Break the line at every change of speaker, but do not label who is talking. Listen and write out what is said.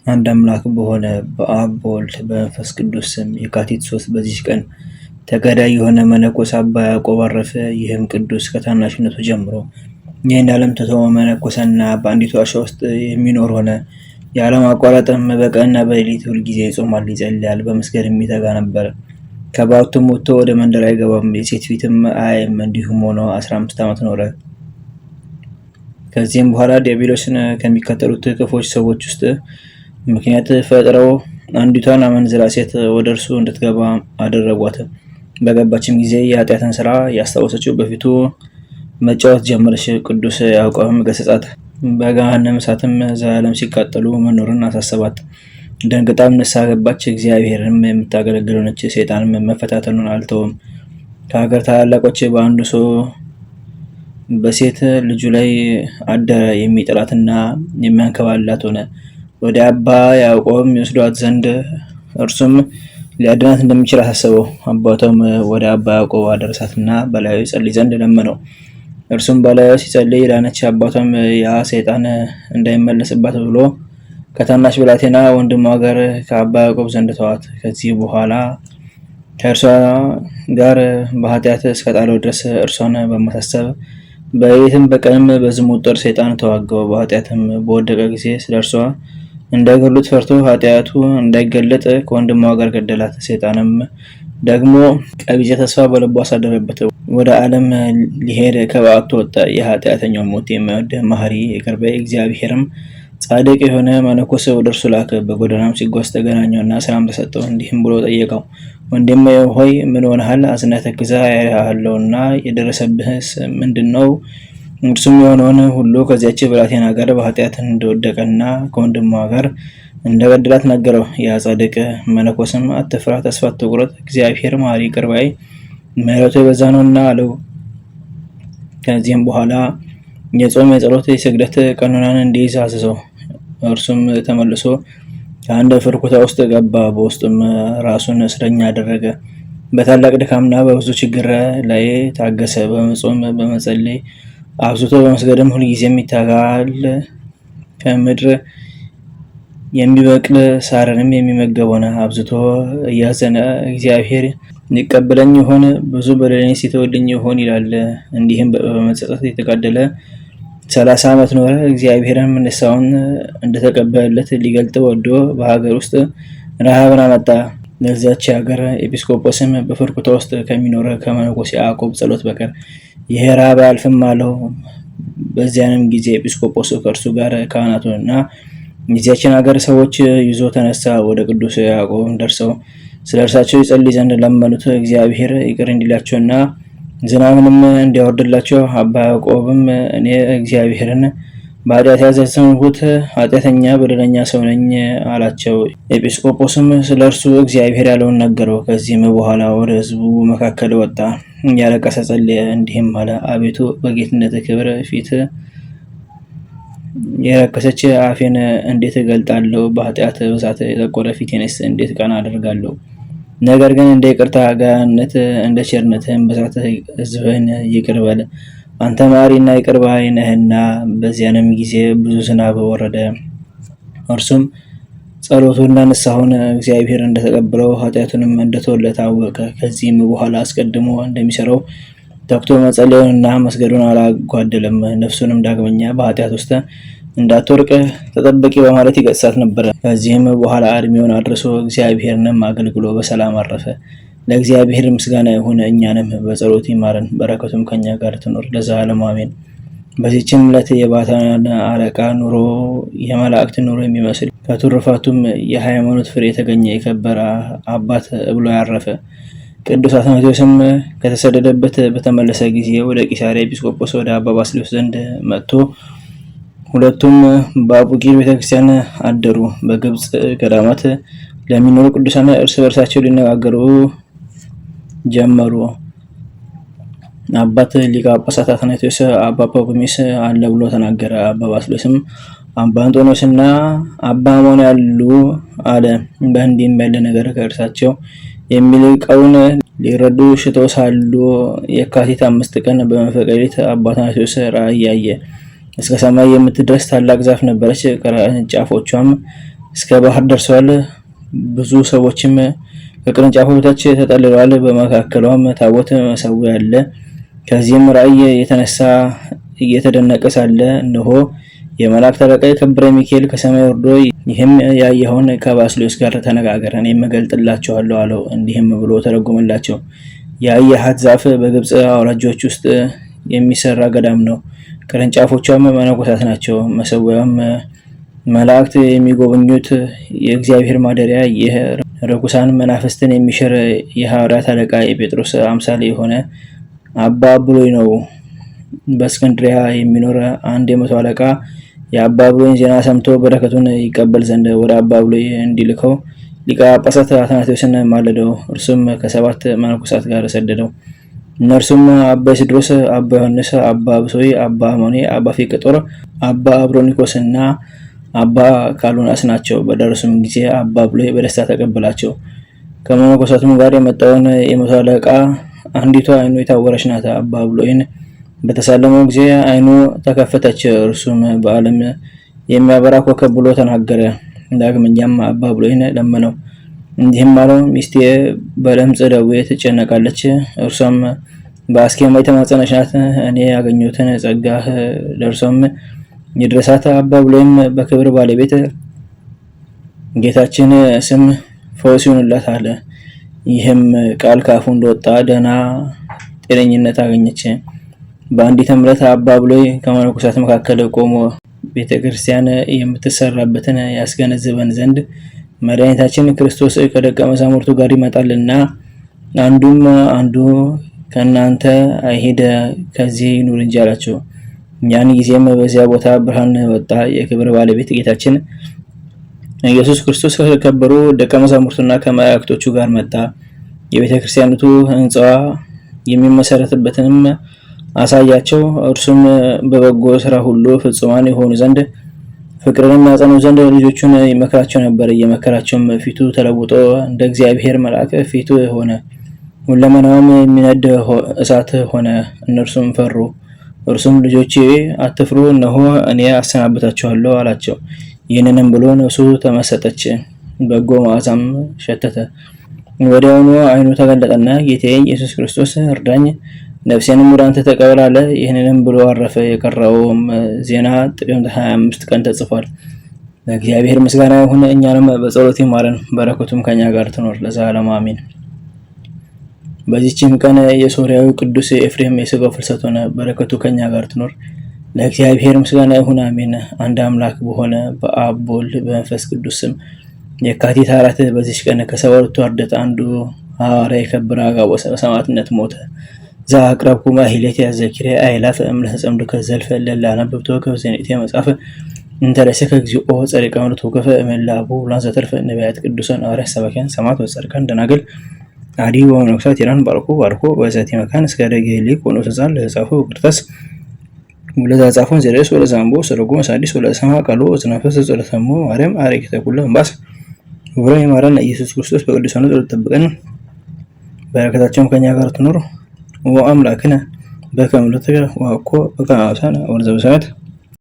አንድ አምላክ በሆነ በአብ በወልድ በመንፈስ ቅዱስ ስም የካቲት 3 በዚች ቀን ተጋዳይ የሆነ መነኮስ አባ ያዕቆብ አረፈ። ይህም ቅዱስ ከታናሽነቱ ጀምሮ ይህን ዓለም ትቶ መነኮሰና በአንዲት ዋሻ ውስጥ የሚኖር ሆነ። ያለማቋረጥም በቀንና በሌሊት ሁልጊዜ ይጾማል፣ ይጸልያል፣ በመስገድ የሚተጋ ነበር። ከበዓቱም ወጥቶ ወደ መንደር አይገባም፣ የሴት ፊትም አያይም። እንዲሁም ሆኖ 15 ዓመት ኖረ። ከዚህም በኋላ ዲያብሎስን ከሚከተሉት ክፎች ሰዎች ውስጥ ምክንያት ፈጥረው አንዲቷን አመንዝራ ሴት ወደ እርሱ እንድትገባ አደረጓት። በገባችም ጊዜ የኃጢአትን ስራ ያስታወሰችው በፊቱ መጫወት ጀመረች። ቅዱስ ያዕቆብም ገሰጻት። በገሃነመ እሳትም ዘላለም ሲቃጠሉ መኖርን አሳሰባት። ደንግጣም ንስሐ ገባች። እግዚአብሔርንም የምታገለግል ሆነች። ሰይጣንም መፈታተኑን አልተውም። ከሀገር ታላላቆች በአንዱ ሰው በሴት ልጁ ላይ አደረ። የሚጥላትና የሚያንከባልላት ሆነ። ወደ አባ ያዕቆብም ይወስዷት ዘንድ እርሱም ሊያድናት እንደሚችል አሳሰበው። አባቷም ወደ አባ ያዕቆብ አደረሳትና በላዩ ይጸልይ ዘንድ ለመነው። እርሱም በላዩ ሲጸልይ ዳነች። አባቷም ያ ሰይጣን እንዳይመለስባት ብሎ ከታናሽ ብላቴና ወንድሟ ጋር ከአባ ያዕቆብ ዘንድ ተዋት። ከዚህ በኋላ ከእርሷ ጋር በኃጢአት እስከጣለው ድረስ እርሷን በማሳሰብ በሌሊትም በቀንም በዝሙት ጦር ሰይጣን ተዋጋው። በኃጢአትም በወደቀ ጊዜ ስለ እርሷ እንዳይገሉት ፈርቶ ኃጢአቱ እንዳይገለጥ ከወንድሟ ጋር ገደላት። ሰይጣንም ደግሞ ቀቢጸ ተስፋ በልቡ አሳደረበት። ወደ ዓለም ሊሄድ ከበዓቱ ወጣ። የኃጢአተኛው ሞት የማይወድ መሐሪ ይቅር ባይ እግዚአብሔርም ጻድቅ የሆነ መነኮስ ወደ እርሱ ላከ። በጎዳናም ሲጓዝ ተገናኘውና ሰላም ተሰጠው። እንዲህም ብሎ ጠየቀው፣ ወንድሜ ሆይ ምን ሆነሃል? አዝነህ ተክዘህ አያለሁና የደረሰብህስ ምንድን ነው? እርሱም የሆነውን ሁሉ ከዚያች ብላቴና ጋር በኃጢአት እንደወደቀና ከወንድሟ ጋር እንደበደላት ነገረው። ያ ጻድቅ መነኮስም አትፍራ፣ ተስፋ አትቁረጥ፣ እግዚአብሔር መሐሪ ይቅር ባይ ምሕረቱ የበዛ ነውና አለው። ከዚህም በኋላ የጾም የጸሎት የስግደት ቀኖናን እንዲይዝ አዘዘው። እርሱም ተመልሶ ከአንድ ፍርኩታ ውስጥ ገባ። በውስጡም ራሱን እስረኛ አደረገ። በታላቅ ድካምና በብዙ ችግር ላይ ታገሰ። በመጾም በመጸለይ አብዝቶ በመስገድም ሁልጊዜም ይተጋል። ከምድር የሚበቅል ሳርንም የሚመገብ ሆነ። አብዝቶ እያዘነ እግዚአብሔር ሊቀበለኝ ይሆን? ብዙ በደሌን ሲተውልኝ ይሆን ይላል። እንዲህም በመጸጸት የተጋደለ 30 ዓመት ኖረ። እግዚአብሔርም ንስሐውን እንደተቀበለለት ሊገልጥ ወዶ በሀገር ውስጥ ረሃብን አመጣ። ለዚያች ሀገር ኤጲስቆጶስም በፍርኩታ ውስጥ ከሚኖር ከመነኮስ ያዕቆብ ጸሎት በቀር ይሄ ረሃብ አያልፍም አለው። በዚያንም ጊዜ ኤጲስቆጶሱ ከእርሱ ጋር ካህናቱንና የዚያችን ሀገር ሰዎች ይዞ ተነሳ። ወደ ቅዱስ ያዕቆብም ደርሰው ስለ እርሳቸው ይጸልይ ዘንድ ለመኑት። እግዚአብሔር ይቅር እንዲላቸውና ዝናብንም እንዲያወርድላቸው። አባ ያዕቆብም እኔ እግዚአብሔርን በኃጢአት ያዘዝንሁት ኃጢአተኛ በደለኛ ሰው ነኝ አላቸው። ኤጲስቆጶስም ስለ እርሱ እግዚአብሔር ያለውን ነገረው። ከዚህም በኋላ ወደ ሕዝቡ መካከል ወጣ፣ እያለቀሰ ጸለየ፣ እንዲህም አለ፦ አቤቱ በጌትነት ክብር ፊት የረከሰች አፌን እንዴት እገልጣለሁ? በኃጢአት ብዛት የጠቆረ ፊቴንስ እንዴት ቀና አደርጋለሁ? ነገር ግን እንደ ይቅርታ ገናንነት እንደ ቸርነትህም ብዛት ሕዝብህን ይቅር በል፣ አንተ መሐሪና ይቅር ባይ ነህና። በዚያንም ጊዜ ብዙ ዝናብ ወረደ። እርሱም ጸሎቱና ንስሐውን እግዚአብሔር እንደተቀበለው ኃጢአቱንም እንደተወለት አወቀ። ከዚህም በኋላ አስቀድሞ እንደሚሰራው ተግቶ መጸለዩንና መስገዱን አላጓደለም። ነፍሱንም ዳግመኛ በኃጢአት ውስጥ እንዳትወርቅ ተጠበቂ በማለት ይገስጻት ነበረ። ከዚህም በኋላ እድሜውን አድርሶ እግዚአብሔርንም አገልግሎ በሰላም አረፈ። ለእግዚአብሔር ምስጋና ይሁን፣ እኛንም በጸሎት ይማረን፣ በረከቱም ከኛ ጋር ትኖር ለዘላለሙ አሜን። በዚህችም ዕለት የባታውያን አለቃ ኑሮ የመላእክት ኑሮ የሚመስል ከትሩፋቱም የሃይማኖት ፍሬ የተገኘ የከበረ አባት ብሎ ያረፈ። ቅዱስ አትናቴዎስም ከተሰደደበት በተመለሰ ጊዜ ወደ ቂሳርያ ኤጲስቆጶስ ወደ አባ ባስልዮስ ዘንድ መጥቶ ሁለቱም በአቡጊር ቤተክርስቲያን አደሩ። በግብፅ ገዳማት ለሚኖሩ ቅዱሳን እርስ በርሳቸው ሊነጋገሩ ጀመሩ። አባት ሊቀ ጳጳሳት አትናቴዎስ አባ ጳኩሚስ አለ ብሎ ተናገረ። አባ ባስልዮስም አባ አንጦኖስና አባ አሞን ያሉ አለ። በእንዲህም ያለ ነገር ከእርሳቸው የሚልቀውን ሊረዱ ሽተው ሳሉ የካቲት 5 ቀን በመንፈቀ ሌሊት አባ አትናቴዎስ ራእይ አየ። እስከ ሰማይ የምትደርስ ታላቅ ዛፍ ነበረች። ቅርንጫፎቿም እስከ ባህር ደርሰዋል። ብዙ ሰዎችም ከቅርንጫፉ በታች ተጠልለዋል። በመካከሏም ታቦት መሰዊያ አለ። ከዚህም ራእይ የተነሳ እየተደነቀ ሳለ እነሆ የመላእክት አለቃ የከበረ ሚካኤል ከሰማይ ወርዶ ይህም ያየኸውን ከባስልዮስ ጋር ተነጋገር፣ እኔም እገልጥላቸዋለሁ አለው። እንዲህም ብሎ ተረጎመላቸው። ያየሃት ዛፍ በግብፅ አውራጃዎች ውስጥ የሚሰራ ገዳም ነው። ቅርንጫፎቿም መነኮሳት ናቸው። መሰዊያም መላእክት የሚጎበኙት የእግዚአብሔር ማደሪያ፣ ይህ ርኩሳን መናፍስትን የሚሽር የሐዋርያት አለቃ የጴጥሮስ አምሳል የሆነ አባ ብሎይ ነው። በእስክንድሪያ የሚኖር አንድ የመቶ አለቃ የአባ ብሎይን ዜና ሰምቶ በረከቱን ይቀበል ዘንድ ወደ አባ ብሎይ እንዲልከው ሊቀ ጳጳሳት አትናቴዎስን ማለደው። እርሱም ከሰባት መነኮሳት ጋር ሰደደው። እነርሱም አባ ሲድሮስ፣ አባ ዮሐንስ፣ አባ ብሶይ፣ አባ አሞኔ፣ አባ ፊቅጦር፣ አባ አብሮኒኮስ እና አባ ካሉናስ ናቸው። በደረሱም ጊዜ አባ ብሎይ በደስታ ተቀበላቸው። ከመነኮሳቱም ጋር የመጣውን የመቶ አለቃ አንዲቷ ዓይኑ የታወረች ናት። አባ ብሎይን በተሳለመው ጊዜ ዓይኑ ተከፈተች። እርሱም በዓለም የሚያበራ ኮከብ ብሎ ተናገረ። ዳግመኛም አባ ብሎይን ለመነው፣ እንዲህም አለው፦ ሚስቴ በለምጽ ደዌ ትጨነቃለች። እርሷም በአስኬማ የተማጸነች ናት። እኔ ያገኘሁትን ጸጋህ ደርሶም ይድረሳት። አባ ብሎይም በክብር ባለቤት ጌታችን ስም ፈውስ ይሁንላት አለ። ይህም ቃል ካፉ እንደወጣ ደህና ጤነኝነት አገኘች። በአንዲትም ዕለት አባ ብሎይ ከመነኮሳት መካከል ቆሞ ቤተ ክርስቲያን የምትሰራበትን ያስገነዝበን ዘንድ መድኃኒታችን ክርስቶስ ከደቀ መዛሙርቱ ጋር ይመጣልና አንዱም አንዱ ከእናንተ አይሂድ ከዚህ ይኑር እንጂ አላቸው። ያን ጊዜም በዚያ ቦታ ብርሃን ወጣ። የክብር ባለቤት ጌታችን ኢየሱስ ክርስቶስ ከከበሩ ደቀ መዛሙርቱና ከመላእክቶቹ ጋር መጣ። የቤተ ክርስቲያኒቱ ሕንጻዋ የሚመሰረትበትንም አሳያቸው። እርሱም በበጎ ስራ ሁሉ ፍጹማን የሆኑ ዘንድ ፍቅርንም ያጸኑ ዘንድ ልጆቹን ይመክራቸው ነበር። እየመከራቸውም ፊቱ ተለውጦ እንደ እግዚአብሔር መልአክ ፊቱ ሆነ። ሁለመናውም የሚነድ እሳት ሆነ። እነርሱም ፈሩ። እርሱም ልጆቼ አትፍሩ፣ እነሆ እኔ አሰናብታችኋለሁ አላቸው። ይህንንም ብሎ ነፍሱ ተመሰጠች፣ በጎ መዓዛም ሸተተ። ወዲያውኑ ዓይኑ ተገለጠና ጌታዬ ኢየሱስ ክርስቶስ እርዳኝ፣ ነፍሴንም ወደ አንተ ተቀበል አለ። ይህንንም ብሎ አረፈ። የቀረውም ዜና ጥቅምት 25 ቀን ተጽፏል። ለእግዚአብሔር ምስጋና ይሁን፣ እኛንም በጸሎት ይማረን፣ በረከቱም ከኛ ጋር ትኖር ለዘላለሙ አሜን። በዚህችም ቀን የሶርያዊ ቅዱስ ኤፍሬም የሥጋው ፍልሰት ሆነ። በረከቱ ከኛ ጋር ትኖር ለእግዚአብሔር ምስጋና ይሁን አሜን። አንድ አምላክ በሆነ በአብ በወልድ በመንፈስ ቅዱስ ስም የካቲት 4 በዚች ቀን ከ72ቱ አርድእት አንዱ ሐዋርያ የከበረ አጋቦስ በሰማዕትነት ሞተ። ዘአቅረብኩ ማሕሌተ ዘኪርየ አእላፈ እምለተ ጸምዱከ ዘልፈ ለእለ አነብብቶ ከብዘኔቴ መጽሐፈ እንተ እግዚኦ ጸሪቀ ምርቱ ከፈ እምላቡ ብላን ዘተርፈ ነቢያት ቅዱሳን ሐዋርያት ሰባክያን ሰማዕት ወጻድቃን ደናግል አዲ ወመነኮሳት ኢራን ባርኮ ባርኮ በዛቲ መካን እስከ ደገ ሊቅ ወንዑስ ሕፃን ለተጻፈ በቅርታስ ወለዛ ጻፎን ዘደስ ወለዛ አንቦ ሰረጎ ሳዲስ ወለሰማ ቃሎ ወዝናፈስ ጸሎተሞ ማርያም አሬክተ ኩሉ እምባስ ወብረ የማረን ኢየሱስ ክርስቶስ በቅዱሳኑ ጸሎት ጠብቀን፣ በረከታቸውም ከኛ ጋር ትኑር። ወአምላክነ በከመ ንትገ ወአኮ በከመ አብሳነ ወዘበሰማያት።